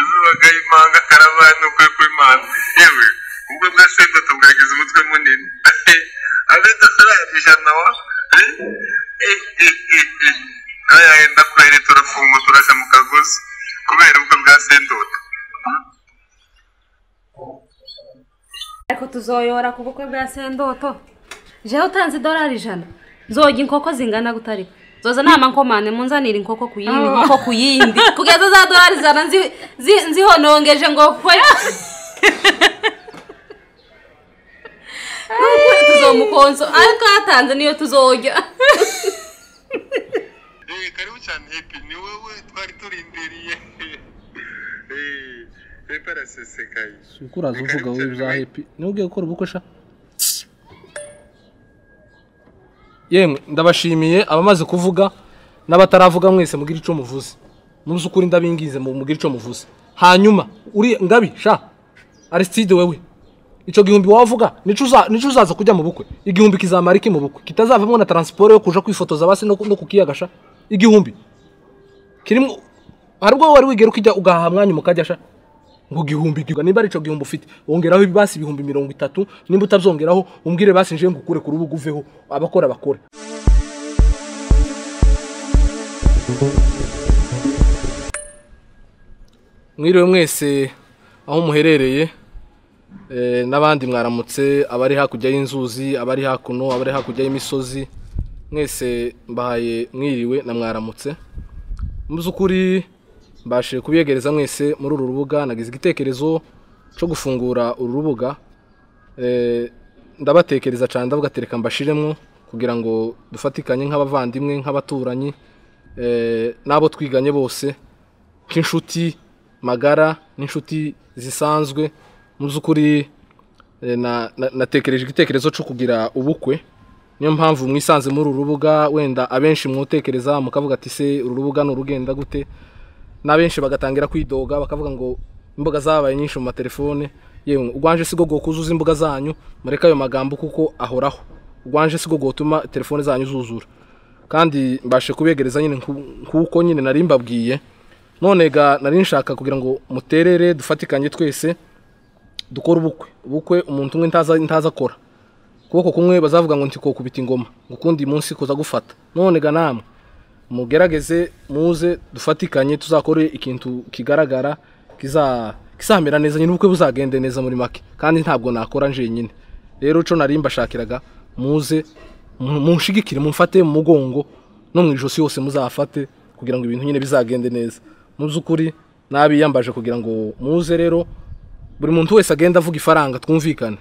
Uzubaka karabaye n'ukuri kw'Imana. Yewe ubwo bwa Sendoto bwagize umutwe munini. Abe dorari 100 wa aya ndakwere turafunga turasha mu kagozi kubera ubwo bwa Sendoto. Ariko tuzoyora ku bukwe bwa Sendoto. Jewe utanze dorari 100 nzojya inkoko zingana gutari zoza nama nkomane munzanira inkoko kuyindi inkoko kuyindi kugeza za dorari 100 nzihonongeje ngo kwe tuzomukonso ariko atanze niyo tuzojya. Karibu cyane Happy, ni wowe twari turindiriye. Happy arasesekaye. Ukuraza uvuga wowe za Happy niwe ugiye gukora ubukwe sha. Yemwe ndabashimiye abamaze kuvuga n'abataravuga mwese mugira ico muvuze. Muzi ukuri ndabingize mugira ico muvuze. Hanyuma uri ngabi sha Aristide wewe ico gihumbi wavuga nico uzaza kujya mu bukwe. Igihumbi kizamara iki mu bukwe kitazavamo na transport yo kuja kwifotoza basi no kukiyagasha. Igihumbi kirimo harubwo wari wigera ukijya ugahaha mwanya mukajya sha ngo gihumbi nimba arico gihumbi ufite wongeraho ibibasi 30,000 nimba utabyongeraho umbwire basi nje ngukure ku rubuga uveho abakora bakore. Mwiriwe mwese aho muherereye n'abandi mwaramutse abari hakujya y'inzuzi abari hakuno abari hakujya y'imisozi mwese mbahaye mwiriwe na mwaramutse. Muzukuri mbashe kubiyegereza mwese muri uru rubuga. Nagize igitekerezo cyo gufungura uru rubuga, ndabatekereza cyane ndavuga tereka mbashiremwo kugira ngo dufatikanye nk'abavandimwe nk'abaturanyi n'abo twiganye bose nk'inshuti magara n'inshuti zisanzwe. Muzukuri natekereje igitekerezo cyo kugira ubukwe. Niyo mpamvu mwisanze muri uru rubuga. Wenda abenshi mwotekereza mukavuga ati se uru rubuga ni urugenda gute, n'abenshi bagatangira kwidoga bakavuga ngo imbuga zabaye nyinshi mu matelefone. Yewe ugwanje sigo gokuzuza imbuga zanyu mureka ayo magambo kuko ahoraho. Ugwanje sigo gotuma telefone zanyu zuzura. Kandi mbashe kubegereza nyine nkuko nyine nari mbabwiye. None ga nari nshaka kugira ngo muterere dufatikanye twese dukora ubukwe. Ubukwe umuntu umwe ntaza akora. Kuboko kumwe bazavuga ngo ntiko kubita ingoma ngukundi munsi kuza gufata. None ga namwe mugerageze muze dufatikanye tuzakore ikintu kigaragara kizamera neza nyine ubukwe buzagende neza muri make. Kandi ntabwo nakora nje nyine. Rero cyo nari mbashakiraga muze munshigikire mumfate mu mugongo no mu ijosi yose muzafate kugira ngo ibintu nyine bizagende neza. Muzukuri nabiyambaje kugira ngo muze rero buri muntu wese agenda avuga ifaranga twumvikane.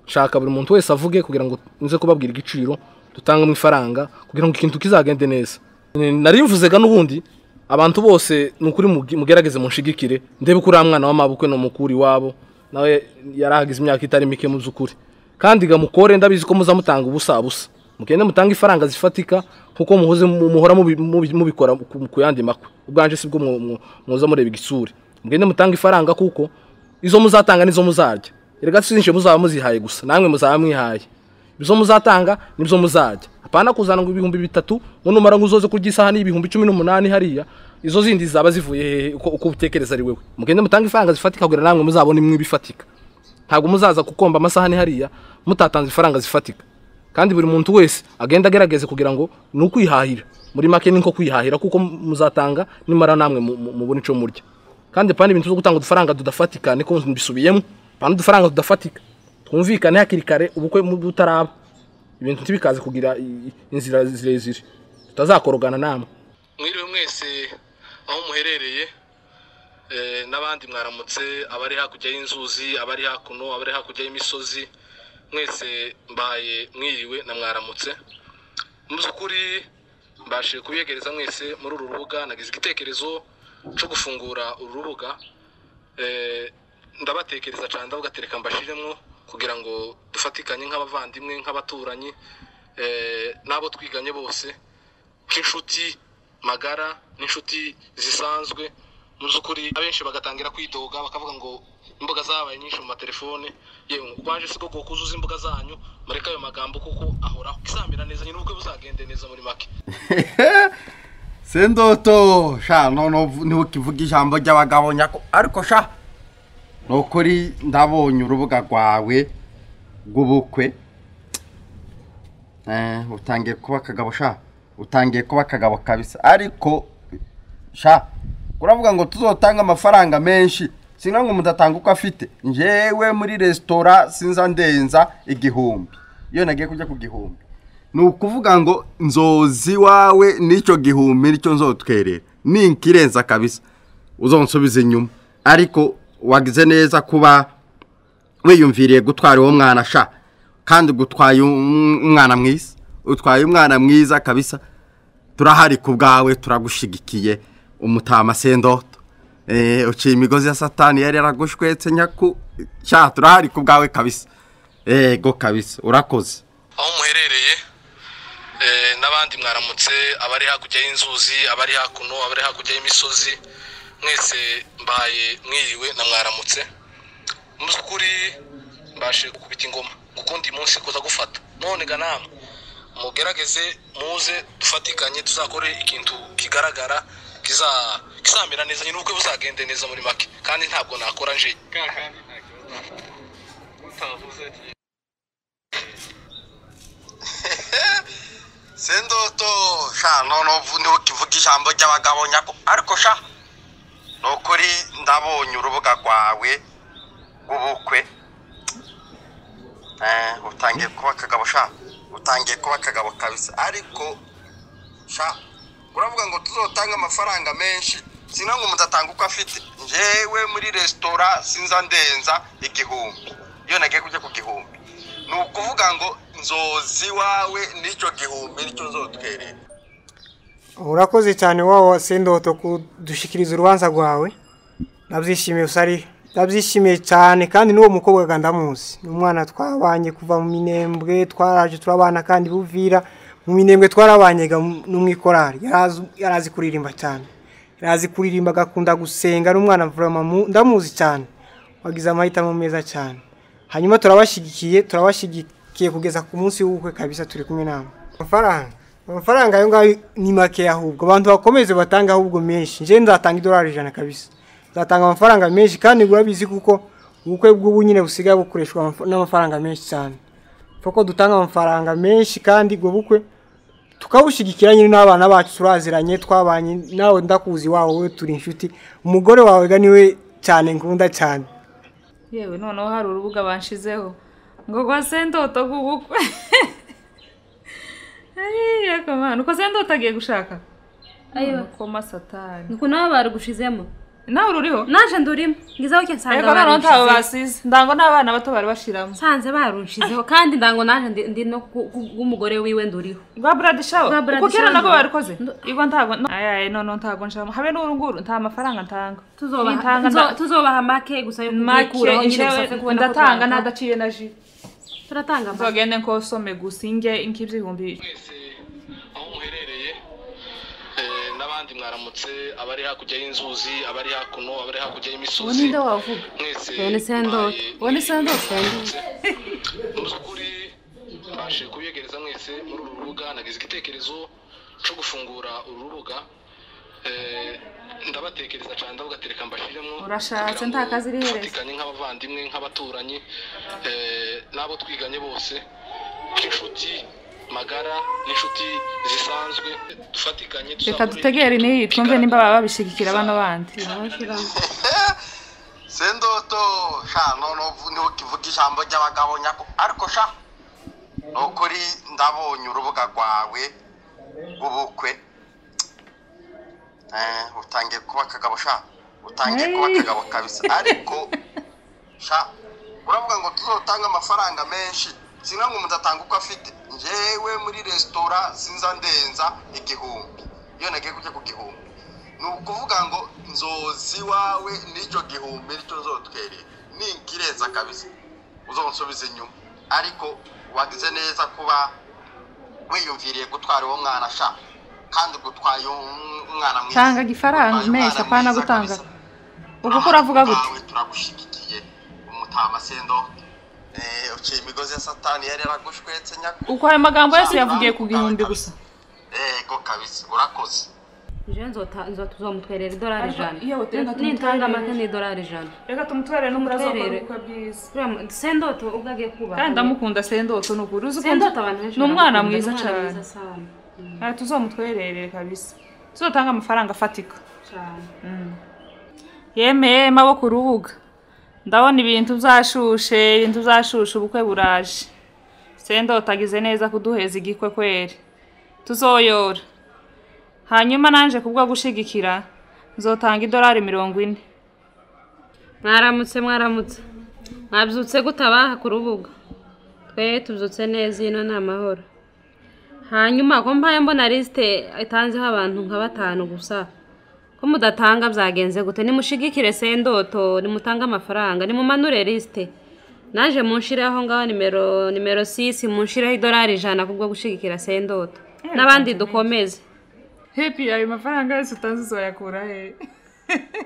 Shaka buri muntu wese avuge kugira ngo nze kubabwira igiciro dutanga mu ifaranga kugira ngo ikintu kizagende neza. Nari mvuzega n'ubundi abantu bose nukuri mugerageze munshigikire ndebe kuri mwana wa mabukwe no mukuri wabo nawe yarahagize imyaka itari mike muzukuri. Kandi ga mukore ndabizi ko muzamutanga ubusa busa. Mugende mutanga ifaranga zifatika kuko muhoze muhora mubikora ku yandi makwe. Ubwanje sibwo muza mureba igisure. Mugende mutanga ifaranga kuko izo muzatanga nizo muzarya. Erega sinje muzaba muzihaye gusa namwe muzaba mwihaye. Izo muzatanga nizo muzarya. Apana kuzana ngo 3000 ngo numara ngo uzoze kurya isahani 18,000 hariya izo zindi zaba zivuye hehe uko utekereza ari wewe. Mugende mutanga ifaranga zifatika kugira namwe muzabone imwe bifatika. Ntabwo muzaza kukomba amasahani hariya mutatanze ifaranga zifatika. Kandi buri muntu wese agenda agerageze kugira ngo nukwihahira. Muri make niko kwihahira kuko muzatanga nimara namwe mubone ico murya. Kandi pani ibintu zo gutanga udufaranga tudafatika niko mbisubiyemo. Pani udufaranga tudafatika twumvikane hakiri kare ubukwe butaraba. Ibintu ntibikaze kugira inzira zirezire tutazakorogana namwe. Mwiriwe mwese aho muherereye n'abandi mwaramutse abari hakujya y'inzuzi abari hakuno abari hakujya y'imisozi mwese mbahaye mwiriwe na mwaramutse. Muzukuri mbashe kubiyegereza mwese muri uru rubuga. Nagize igitekerezo cyo gufungura uru rubuga, ndabatekereza cyane ndavuga tereka mbashiremwo kugira ngo dufatikanye nk'abavandimwe nk'abaturanyi n'abo twiganye bose nk'inshuti magara n'inshuti zisanzwe. Muzukuri abenshi bagatangira kwidoga bakavuga ngo imbuga zabaye nyinshi mu matelefone. Yewe ugwanje siko gokuzuza imbuga zanyu mureka ayo magambo kuko ahoraho. Kizamera neza nyine ubukwe buzagende neza muri make. Sendoto sha none ntiukivuga ijambo ry'abagabo nyako ariko sha nukuri ndabonye urubuga rwawe rw'ubukwe. Utangiye kuba akagabo sha, utangiye kuba akagabo kabisa. Ariko sha uravuga ngo tuzotanga amafaranga menshi, singa ngo mudatanga uko afite. Njewe muri restaurant sinza ndenza 1000. Iyo nagiye kujya ku 1000 ni ukuvuga ngo nzozi wawe n'icyo 1000 nicyo nzotwerera, ninkirenza kabisa uzonsubiza inyuma. Ariko wagize neza kuba wiyumviriye gutwara uwo mwana sha, kandi gutwaye umwana mwiza, utwaye umwana mwiza kabisa. Turahari ku bwawe, turagushigikiye umutama Sendoto. Uciye imigozi ya satani yari yaragushwetse nyaku sha, turahari ku bwawe kabisa. Ego kabisa, urakoze. Aho muherereye n'abandi mwaramutse, abari hakurya y'inzuzi, abari hakuno, abari hakurya y'imisozi, mwese mbaye mwiriwe na mwaramutse. Muzukuri mbashe gukubita ingoma gukundi munsi kuza gufata none ga namwe mugerageze muze dufatikanye tuzakore ikintu kigaragara kizamera neza nyine, ubukwe buzagende neza muri make. Kandi ntabwo nakora nje Sendoto sha none ntiukivuga ijambo ry'abagabo nyako ariko sha nukuri ndabonye urubuga rwawe rw'ubukwe. Utangiye kuba akagabo sha, utangiye kuba akagabo kabisa. Ariko sha uravuga ngo tuzotanga amafaranga menshi, singa ngo mudatanga uko afite. Njewe muri restaurant sinza ndenza 1000. Iyo nagiye kujya ku 1000 ni ukuvuga ngo nzozi wawe n'icyo 1000 nicyo nzotwerera. Urakoze cyane wawe Sendoto kudushikiriza urubanza rwawe, nabyishimiye usari, ndabyishimiye cyane. Kandi n'uwo mukobwa gandamuzi ni umwana twabanye kuva mu Minembwe, twaraje turabana kandi buvira mu Minembwe twarabanye n'umwikorari. Yarazi kuririmba cyane, yarazi kuririmba, agakunda gusenga, n'umwana vraiment ndamuzi cyane, wagize amahitamo meza cyane. Hanyuma turabashigikiye, turabashigikiye kugeza ku munsi w'ubukwe kabisa, turi kumwe namwe. Amafaranga ayo ngayo ni make, ahubwo abantu bakomeze batanga ahubwo menshi. Nje nzatanga $100 kabisa, nzatanga amafaranga menshi. Kandi urabizi kuko ubukwe bw'ubu nyine busigaye bukoreshwa n'amafaranga menshi cyane, kuko dutanga amafaranga menshi kandi ubwo bukwe tukabushigikira nyine n'abana bacu turaziranye, twabanye nawe ndakuzi wawe, we turi inshuti, umugore wawe ga niwe cyane nkunda cyane. Yewe noneho hari urubuga banshizeho ngo kwa Sendoto bw'ubukwe. Ayi komana uko Sendoto agiye gushaka ayo koma satani nuko nawe barugushizemo, nawe ururiho naje ndurimo ngizaho cyo nsanga ariko noneho ntawe basize, ndango n'abana bato bari bashiramo, nsanze barunshizeho. Kandi ndango naje ndi no k'umugore wiwe nduriho rwa Bradishaw, kuko kera nako barikoze igo ntago. Ayaye noneho ntago nshamo habe n'urunguru, nta mafaranga ntanga, tuzobaha make gusa yo kubikuraho nyine gusa kubona ndatanga nadaciye na ji turatanga. Nzogende nkosome gusa inge ink'ibyo 2000. Mwese aho muherereye n'abandi mwaramutse, abari hakurya y'inzuzi, abari hakuno, abari hakurya y'imisozi, ninde wavuga? Mwese Sendoto, uwo Sendoto. Muzukuri mbashe kubiyegereza mwese muri uru rubuga. Nagize igitekerezo cyo gufungura uru rubuga, ndabatekereza cyane, ndavuga tereka mbashiremo. Urashatse nta kazi irihereza, dufatikanye nk'abavandimwe, nk'abaturanyi, n'abo twiganye bose, nk'inshuti magara n'inshuti zisanzwe, dufatikanye. Reka dutegere n'iyi twumve nimba baba babishigikira bano bandi. Sendoto sha none ntiukivuga ijambo ry'abagabo nyako ariko sha nukuri ndabonye urubuga rwawe rw'ubukwe. Utangiye kuba akagabo sha, utangiye kuba akagabo kabisa. Ariko sha uravuga ngo tuzotanga amafaranga menshi, singa ngo mudatanga uko afite. Njewe muri restaurant sinza ndenza 1000. Iyo nagiye kujya ku 1000 ni ukuvuga ngo nzozi wawe n'icyo 1000 nicyo nzotwerera, ninkirenza kabisa uzonsubiza inyuma. Ariko wagize neza kuba wiyumviriye gutwara uwo mwana sha, kandi gutwaye umwana mwiza. Tanga igifaranga menshi apana gutanga uko uravuga gute. Turagushigikiye umutama Sendoto. Uciye imigozi ya satani yari yaragushwetse nyako. Uko ayo magambo yose yavugiye ku 1000 gusa. Ego kabisa, urakoze. Nje nzomutwerera idolari Ariko 100. iyo reka Nintanga tumutwerere. Make ni idolari 100. Reka tumutwerere n'umurazo Tumutwerere. ubukwe bwiza. Uriya Sendoto ubwo agiye kubaka. Kandi ndamukunda Sendoto ni ukuri. Uzi ukuntu- Sendoto abantu benshi ni umwana baramukunda, mwiza ni umwana cyane. mwiza sana. Aya tuzomutwerere kabisa. Tuzotanga amafaranga afatika. Cyane. Yemeye maboko urubuga. Ndabona ibintu byashushe, ibintu byashushe ubukwe buraje. Sendoto agize neza kuduheza igikwe kweri. Tuzoyora. Hanyuma nanje kubwo gushigikira nzotanga idolari 40. Mwaramutse mwaramutse. Mwabyutse gutabaha ku rubuga. Twe tubyutse neza ino ni amahoro. Hanyuma ko mpaye mbona liste itanzeho abantu nka 5 gusa. Ko mudatanga byagenze gute? Nimushigikire Sendoto, nimutange amafaranga, nimumanure liste. Naje munshiraho ngaho nimero 6 munshiraho idolari 100 kubwo gushigikira Sendoto. N'abandi dukomeze. Happy ayo mafaranga yose utanze uzoyakura he?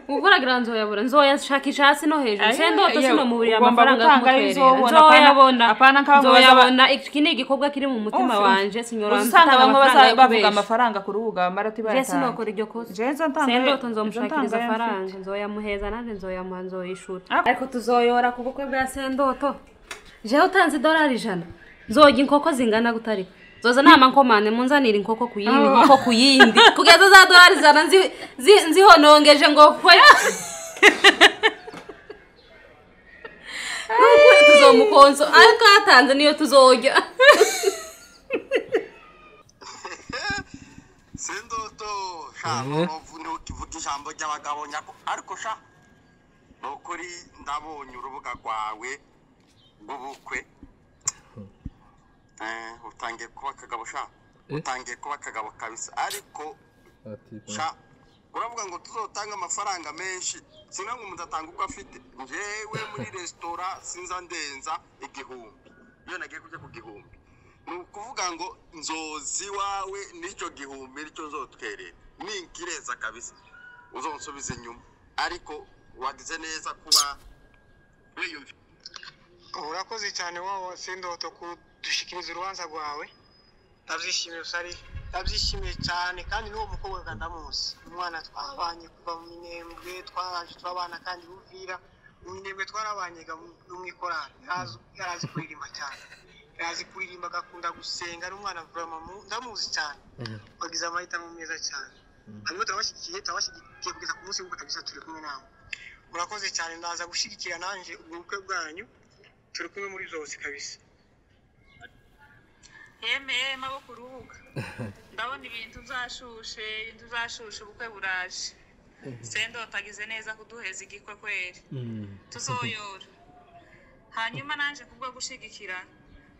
Ukoragira nzoyabura nzoyashakisha hasi no hejuru. Ayo, Sendoto yewe, sino muburira ugomba amafaranga gutanga ayo kumutwerera. uzobona, Nzoyabona. apana nk'abamwe Nzoyabona. Iki ni igikorwa kiri mu mutima wanje sinyora. Usanga bamwe bavuga amafaranga ku rubuga bamara Je tibayatanga. sinokora iryo kosa. Je nzotanga Sendoto nzomushakiriza nzotanga ayo faranga nzoyamuheza nanje nzoyamuha nzoyishura. Ah. Ariko tuzoyora ku bukwe bwa Sendoto. Jewe utanze idolari 100 nzorya inkoko zingana gutari. Zoza nama nkomane munzanira inkoko ku yindi inkoko ku yindi kugeza za dolari 100 nzihonongeje ngo kwe. Tuzomukonso ariko yatanze niyo tuzorya. Sendoto sha ntukivuga ijambo ry'abagabo nyako ariko sha nukuri ndabonye urubuga rwawe rw'ubukwe. Utangiye kuba akagabo sha, utangiye kuba akagabo kabisa ariko sha uravuga ngo tuzotanga amafaranga menshi singa ngo umuntu atanga uko afite. Njyewe muri resitora sinza ndenza 1000 iyo nagiye kujya ku 1000 ni ukuvuga ngo nzozi wawe n'icyo 1000 nicyo nzotwerera ninkireza kabisa uzonsubiza inyuma ariko wagize neza kuba wiyumva. Urakoze cyane wawe Sendoto kudushikiriza urubanza rwawe. Ndabyishimiye usari, ndabyishimiye cyane kandi n'uwo mukobwa ndamuzi. Umwana twabanye kuva mu Minembwe, twaraje turabana kandi Buvira. Mu Minembwe twarabanye no mu ikorari. Yarazi kuririmba cyane. Yarazi kuririmba agakunda gusenga ari umwana vraiment ndamuzi cyane. Wagize amahitamo meza cyane. Hanyuma turabashyigikiye kugeza ku munsi w'ubukwe kabisa turi kumwe nawe. Urakoze cyane ndaza gushigikira nanje ubwo bukwe bwanyu. Turi kumwe muri zose kabisa. Yemeye maboko urubuga. Ndabona ibintu byashushe, ibintu byashushe ubukwe buraje. Sendoto agize neza kuduheza igikwe kweri. Tuzoyora. Hanyuma nanje kubwo gushigikira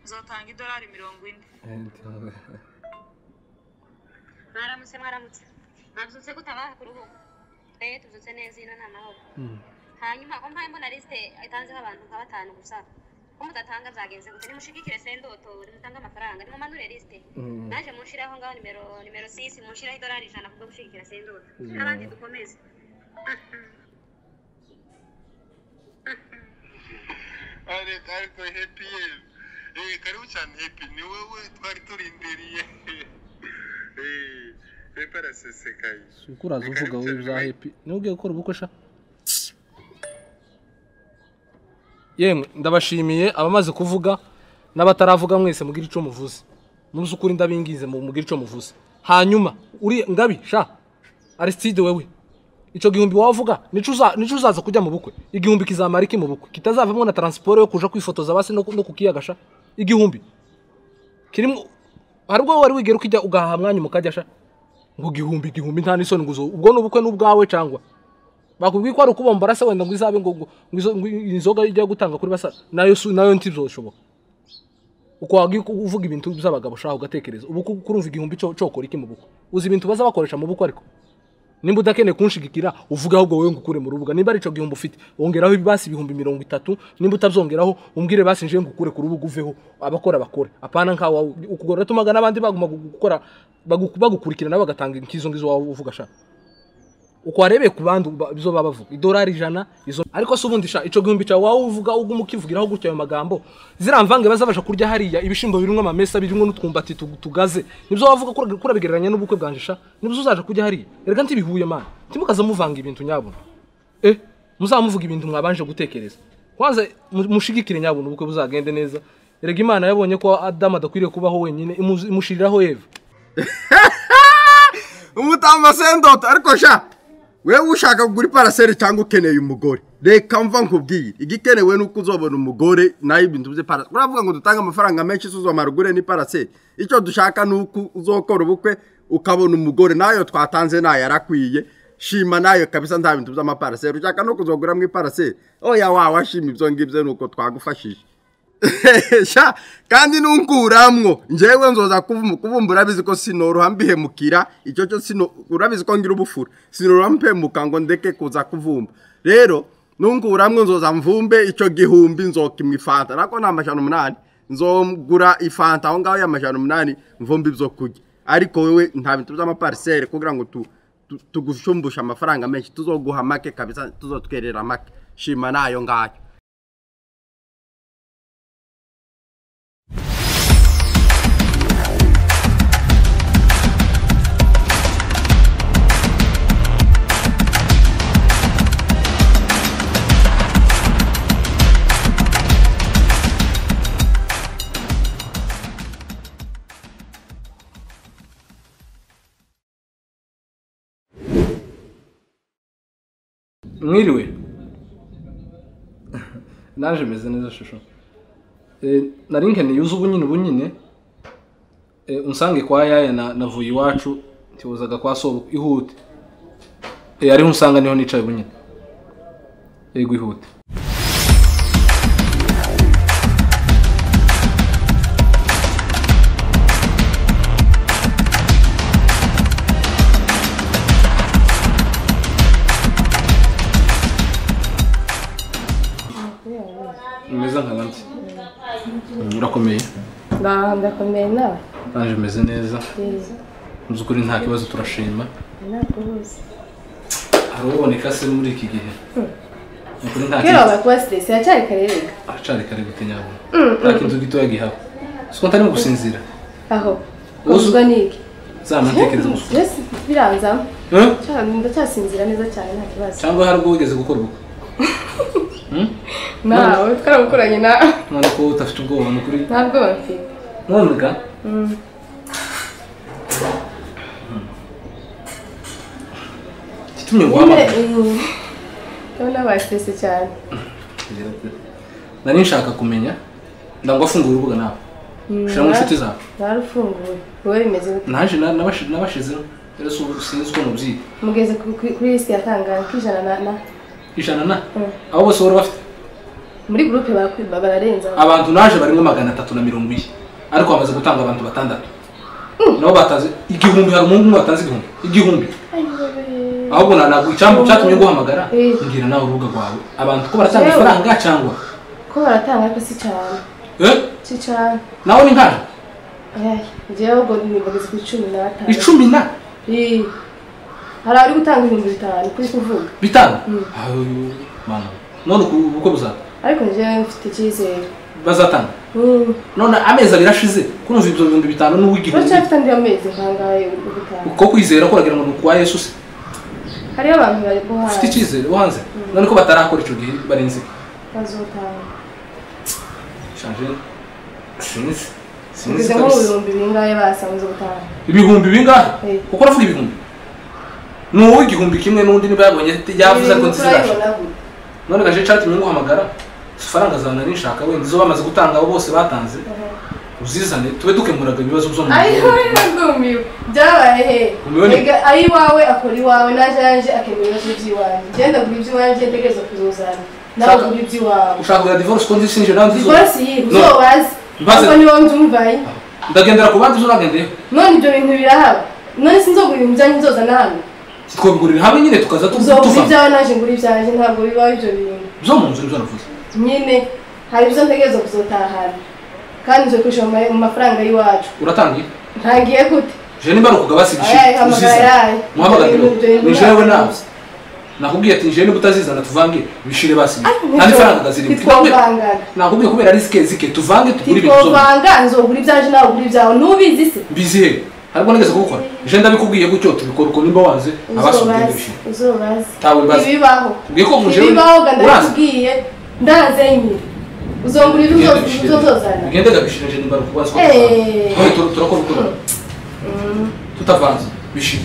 nzotanga idolari 40. Mwaramutse mwaramutse. Mwabyutse gutabaha ku rubuga. Twe tubyutse neza ino ni amahoro. Hanyuma ko mpaye mbona liste itanzeho abantu nka 5 gusa. Ko mudatanga byagenze gute? Nimushigikire Sendoto, nimutange amafaranga, nimumanure liste. Naje munshiraho ngaho nimero 6 munshiraho idolari 100 kubwo gushigikira Sendoto. N'abandi dukomeze. Ariko Happy yewe. Karibu cyane Happy ni wowe twari turindiriye. Happy arasesekaye. Ukuraza uvuga wowe bya Happy. Niwe ugiye gukora ubukwe sha? Yemwe ndabashimiye abamaze kuvuga n'abataravuga mwese mugira ico muvuze. Mu byukuri ndabingize mugira ico muvuze. Hanyuma uri ngabi sha Aristide wewe ico 1000 wavuga nico uzaza kujya mu bukwe. 1000 kizamara iki mu bukwe? Kitazavamo na transport yo kuja kwifotoza basi no kukiyaga sha. 1000 kirimo hari ubwo wari wigera ukijya ugahaha mwanya mukajya sha ngo 1000 nta nisoni nguzo ubwo n'ubukwe n'ubwawe cyangwa bakubwiye ko ari ukubombora se wenda ngo izabe ngo inzoga ijya gutanga kuri basa nayo nayo ntibzoshoboka. Uko wagiye uvuga ibintu by'abagabo shaho ugatekereza ubu kurumva 1000 cyo kora iki mu bukwe? Uzi ibintu baza bakoresha mu bukwe ariko nimba udakeneye kunshigikira uvuga ahubwo wowe ngo ukure mu rubuga. Nimba ari ico 1000 ufite wongeraho ibibasi 30,000 nimba utabyongeraho umbwire basi nje ngo ukure ku rubuga uveho abakora bakore apana nkawe ukugora tumaga n'abandi baguma gukora bagukurikira nabo bagatanga inkizo ngizo wawe uvuga sha. Uko warebeye ku bandi bizo babavuga idolari 100 izo, ariko se ubundi sha ico gihumbi cyawe wawe uvuga uguma ukivugiraho gutyo ayo magambo, ziramvange bazabasha kurya hariya ibishimbo birimo amamesa birimo n'utwumbati tugaze, nibyo wavuga ko kurabigereranya n'ubukwe bwanje sha, nibyo uzaje kurya hariya. Erega ntibihuye man, ntimukaza muvanga ibintu nyabuna. Muzamuvuga ibintu mwabanje gutekereza. Kwanza mushigikire nyabuna ubukwe buzagende neza. Erega Imana yabonye ko Adamu adakwiriye kubaho wenyine, imushiriraho Eva. Umutamba Sendoto, ariko sha wewe ushaka kugura iparaseri cyangwa ukeneye umugore, reka mva nkubwire igikenewe nuko uzobona umugore nayo ibintu bye paraseri. Uravuga ngo dutanga amafaranga menshi uzomara ugure ni paraseri. Icyo dushaka nuko uzokora ubukwe ukabona umugore, nayo twatanze nayo arakwiye. Shima nayo kabisa, nta bintu by'amaparaseri. Ushaka no kuzogura mu iparaseri, oya wawa shima ibyo ngibyo nuko twagufashije. Sha kandi nunkuramwo njewe nzoza kuvumbura bizi ko sinoroha mbihemukira icyo cyo sino, urabizi ko ngira ubufura, sinoroha mpemuka ngo ndeke kuza kuvumba. Rero nunkuramwo nzoza mvumbe icyo gihumbi nzokimwa ifanta, nako na 800 nzogura ifanta aho ngaho ya 800 mvumbe ibyo kurya. Ariko wewe nta bintu by'amaparcelle kugira ngo tugushumbusha amafaranga menshi, tuzoguha make kabisa, tuzotwerera make. Shima nayo ngayo. Mwiriwe. Naje meze neza shusho. Nari nkeneye uze ubu nyine unsange kwa yaya navuye iwacu ntibuzaga kwa sobo ihute. Ariho unsanga niho nicaye ubu nyine. Yego ihute. Meza nkabandi. Urakomeye? Ndakomeye nawe. Naje meze neza. Muzukuri nta kibazo turashima. Nakubuze. Haruboneka se muri iki gihe. Nukuri nta kibazo. Kera bakuba stress yacyari karerega. Acari kare gutinyabo. Nta kintu gitoya gihaba. Siko ntari mu gusinzira. Aho. Uzwa niki? Zamatekereza musuku. Yes, biranza. Cyane ndacyasinzira neza cyane nta kibazo. Cyangwa hari ubwo wigeze gukora ubukwe? Nawe twarabukoranye na none ko utafite ubwoba nukuri? Ntabwo mfite. None ga? Kitumye guhamagara. Ndabona basese cyane. Nari nshaka kumenya ndangwa afungura urubuga nawe. Shira mu nshuti zawe. Narufunguye. Wowe bimeze gute? Naje nabashizeho. Rero sinzi uko mubyiga. Mugeze kuri list yatangana k'ijana na ijana na? Abo bose wari bafite? Muri groupe barakwiba bararenza. Abantu naje barimo 340 ariko bamaze gutanga abantu 6. Nabo bataze igihumbi, hari umuntu umwe watanze igihumbi. Ahubwo nanago icyambu cyatumye nguhamagara ngira nawe urubuga rwawe. Abantu ko baratanga ifaranga cyangwa ko baratanga ariko si cyane. Si cyane. Nawe ni nkaje? Jewe ubwo nibageze ku 15. 10 na? Hari ari gutanga 5000 kuri kuvuga. Bitanu? Mana. None uko buzata? Ariko nje mfite icyizere. Bazatanga. None amezi abiri ashize kurumva ibyo 5000 n'uw'igihumbi. Uracyafite andi amezi nkangaye gutanga. Uko kwizera ko uragira ngo kwa Yesu se? Hari abantu bari guhaza. Ufite icyizere uhanze. None ko batarakora ico gihe barenze. Bazotanga. Changer. Sinzi. Sinzi ngo ibihumbi bingahe basanze gutanga. Ibihumbi bingahe? Kuko uravuga ibihumbi. Nuwo igihumbi kimwe n'undi niba yabonye yavuze ko nzirasha. None gaje chat nguhamagara faranga zawe nari nshaka wenda izo bamaze gutanga abo bose batanze uzizane tube dukemuraga ibibazo byo mu Ayo ndumiwe byabaye he ega ayi wawe akora iwawe naje yaje akemura ibibazo by'iwanjye genda gura iby'iwanjye ntegereza kuzuzana nawe gura iby'iwawe ushaka kugura divorce ko nzisinje nawe nzizo divorce yi uzobaze kuko niwo nzumvaye ndagendera ku bandi uzonagendeye none ibyo bintu birahaba none sinzogura ibintu byanjye nzozana hano twabigurira hamwe nyine tukaza tuva ibyawe naje ngura ibyanjye ntabwo bibaho ibyo bintu byo mu nzu nibyo navuze nyine hari ibyo ntegereza kuzotahana kandi nzo kwishyura mu mafaranga y'iwacu uratangiye ntangiye gute je nimba ari ukugaba sigishe muhamagara ni jewe nawe Nakubwiye ati nje niba utazizana tuvange bishire basi. Nta faranga gazirimo. Titwovangaga. Nakubwiye kubera risk zike tuvange tugure ibintu. Titwovanga nzogura ibyaje nawe ugura ibyawe nubizi se. Mbizi he? Harimo nageze gukora. Je ndabikubwiye gutyo tubikora uko nimba wanze abasubye bishire. Uzobaze. Tawe mbaze. Ibibaho. Ubwiye ko muje. Ibibaho ndakubwiye ndaze nyine. Uzongura ibyo uzozana. Ugende gabishire je nimba rukubaza ko. Turakora uko. Tutavanze bishire.